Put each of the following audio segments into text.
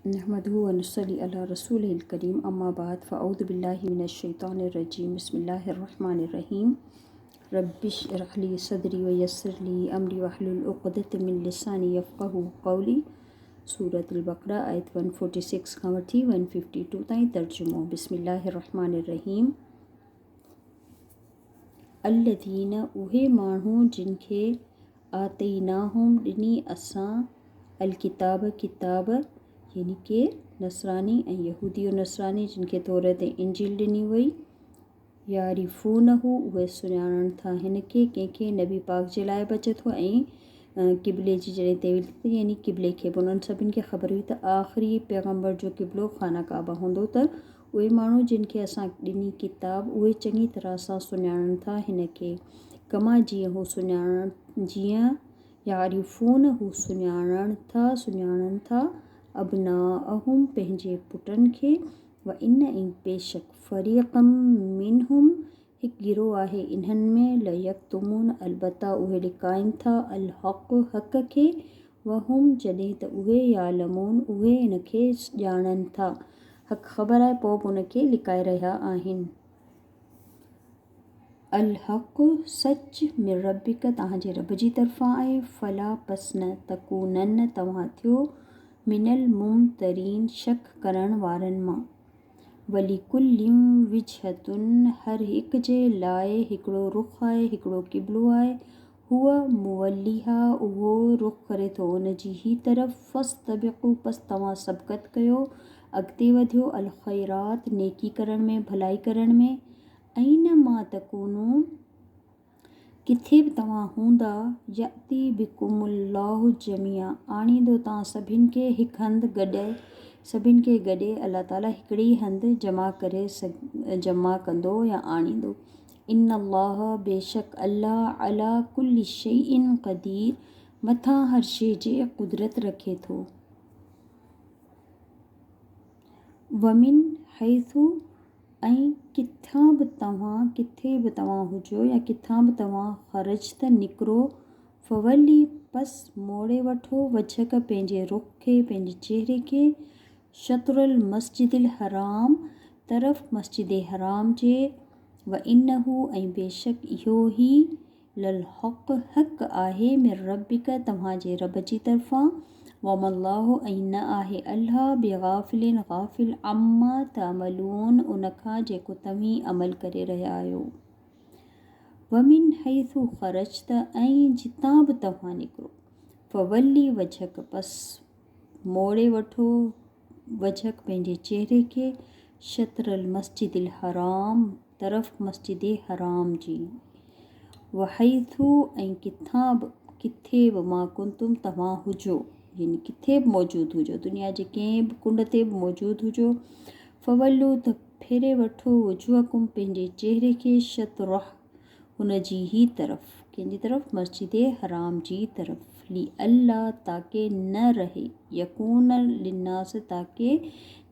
نحمده ونصلي علي رسوله الڪريم اما بعد فاعوذ بالله من الشيطان الرجيم بسم الله الرحمن الرحيم رب اشرح لي صدري ويسر لي امري واحلل عقدة من لساني يفقهوا قولي. سورة البقره آيت 146 کان وٺي 152 تائين. ترجمو، بسم الله الرحمن الرحيم. الذين اهي ماڻهو جن کي آتيناهم ڏني اسان الڪتاب ڪتاب، يعني ڪي نصراني ۽ يهودي و نصراني جن کي توريت ۽ انجيل ڏني وئي، يعرفونه اهي سڃاڻن ٿا هن کي، ڪنهن کي؟ نبي پاڪ جي لاء به اچي ٿو ۽ قبلي جي جڏهن تحويل ٿي ته يعني قبلي کي به انهن سڀني کي خبر هئي ته آخري پيغمبر جو قبلو خانه ڪعبه هوندو ته اهي ماڻهو جن کي اسان ڏني ڪتاب اهي چڱي طرح سان سڃاڻن ٿا هن کي، ڪما جيئن هو سڃاڻڻ جيئن يعرفون هو سڃاڻڻ ٿا سڃاڻن ٿا ابناءهم پنهنجي پٽن کي، وان ۽ بيشڪ فريقا منهم هڪ گروهه آهي انهن ۾، ليڪتمون البته اهي لڪائين ٿا، الحق حق کي، وهم جڏهن ته اهي يعلمون اهي ان کي ڄاڻن ٿا، حق خبر آهي پوء به ان کي لڪائي رهيا آهن. الحق سچ، من ربک توهان جي رب جي طرفان آهي، فلا پس نه، تڪونن توهان ٿيو، من الممترين شڪ ڪرڻ وارن مان. ولڪل وجهة هر هڪ جي لاء هڪڙو رخ آهي، هڪڙو قبلو آهي، هو موليها اهو رخ ڪري ٿو ان جي هي طرف، فاستبقوا پس توهان سبقت ڪيو، اڳتي وڌيو، الخيرات نيڪي ڪرڻ ۾، ڀلائي ڪرڻ ۾، اينما تڪونوا ڪٿي به توهان هوندا، يأتي بڪم الله جميعا آڻيندو توهان سڀن کي هڪ هنڌ گڏي، سڀن کي گڏي الله تعالي هڪڙي ئي هنڌ جمع ڪري جمع ڪندو يا آڻيندو. ان الله بيشڪ الله علي ڪل شيء قدير مٿان هر شيء جي قدرت رکي ٿو. ومن حيث ۽ ڪٿان به توهان، ڪٿي به توهان هجو يا ڪٿان به توهان، خرجت نڪرو، فولي پس موڙي وٺو، وجهڪ پنهنجي رخ کي، پنهنجي چهري کي، شطر المسجد الحرام طرف مسجد حرام جي، وانه ۽ بيشڪ اهو ئي للحق حق آهي من ربک توهان جي رب جي طرفان، وما الله ۽ نه آهي الله بغافل غافل عما تعملون ان کان جيڪو توهين عمل ڪري رهيا آهيو. ومن حيث خرجت ۽ جتان به توهان نڪرو، فولي وجهک پس موڙي وٺو وجهک پنهنجي چهري کي، شطر المسجد الحرام طرف مسجد حرام جي. وحيث ۽ ڪٿان به، ڪٿي به، ما ڪنتم توهان هجو، يعني ڪٿي به موجود هجو، دنيا جي ڪنهن به ڪنڊ تي به موجود هجو، فولو ته ڦيري وٺو، وجوهڪم پنهنجي چهري کي، شطره ان جي هي طرف، ڪنهن جي طرف؟ مسجد حرام جي طرف، لئلا تاڪه نه رهي، يڪون للناس تاڪه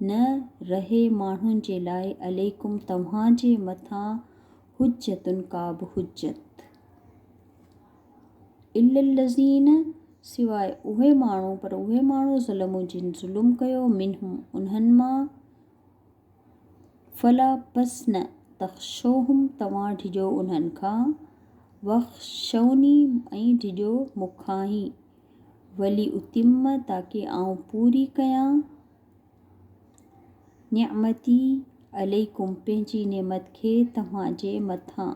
نه رهي ماڻهن جي لاء، عليڪم توهان جي مٿان، حجة ڪا به حجت، الا الذين سواء اهي ماڻهو، پر اهي ماڻهو، ظلموا جن ظلم ڪيو، منهم انهن مان، فلا پس نه تخشوهم توهان ڊڄو انهن کان، واخشوني ۽ ڊڄو مون کان ئي، ولأتم تاڪه آئون پوري ڪيان، نعمتي عليڪم پنهنجي نعمت کي توهان جي مٿان،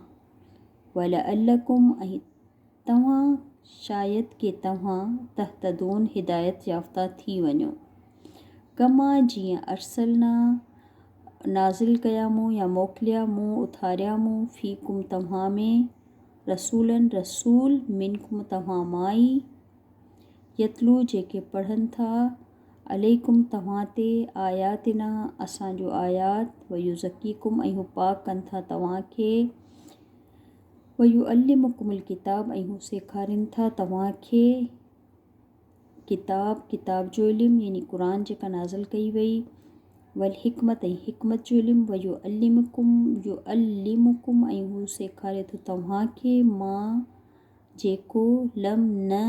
ولعلڪم ۽ توهان شايد ڪي توهان تهتدون هدايت يافته ٿي وڃو. ڪما جيئن ارسلنا نازل ڪيا مون يا موڪليا مون اٿاريا مون فيڪم توهان ۾ رسولا رسول منڪم توهان مان ئي يتلو جيڪي پڙهن ٿا عليڪم توهان تي آياتنا اسان جو آيات ويزڪيڪم ۽ هو پاڪ ڪن ٿا توهان کي ويعلمڪم الڪتاب ۽ هو سيکارين ٿا توهان کي ڪتاب، ڪتاب جو علم يعني قرآن جيڪا نازل ڪئي وئي، والحڪمت ۽ حڪمت جو علم، ويعلمڪم يعلمڪم ۽ هو سيکاري ٿو توهان کي ما جيڪو لم نه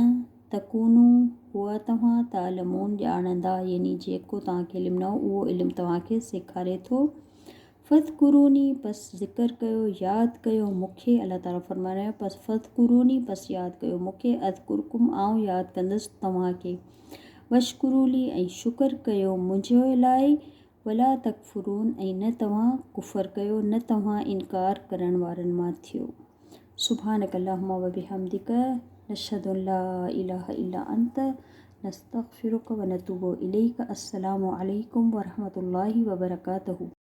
تڪونو هئا توهان تعلمون ڄاڻندا يعني جيڪو توهان کي علم نه هو اهو علم توهان کي سيکاري ٿو. فاذڪروني پس ذڪر ڪيو، ياد ڪيو، مون کي، الله تعالي فرمائي رهيو آهي پس فاذڪروني پس ياد ڪيو مون کي، اذڪرڪم آئون ياد ڪندس توهان کي، واشڪروا لي ۽ شڪر ڪيو منهنجي لاء، ولا تڪفرون ۽ نه توهان ڪفر ڪيو نه توهان انڪار ڪرڻ وارن مان ٿيو. سبحانک اللهم وبحمدک نشهد ان لا اله الا انت نستغفرک ونتوب اليک السلام عليڪم ورحمة الله وبرڪاته.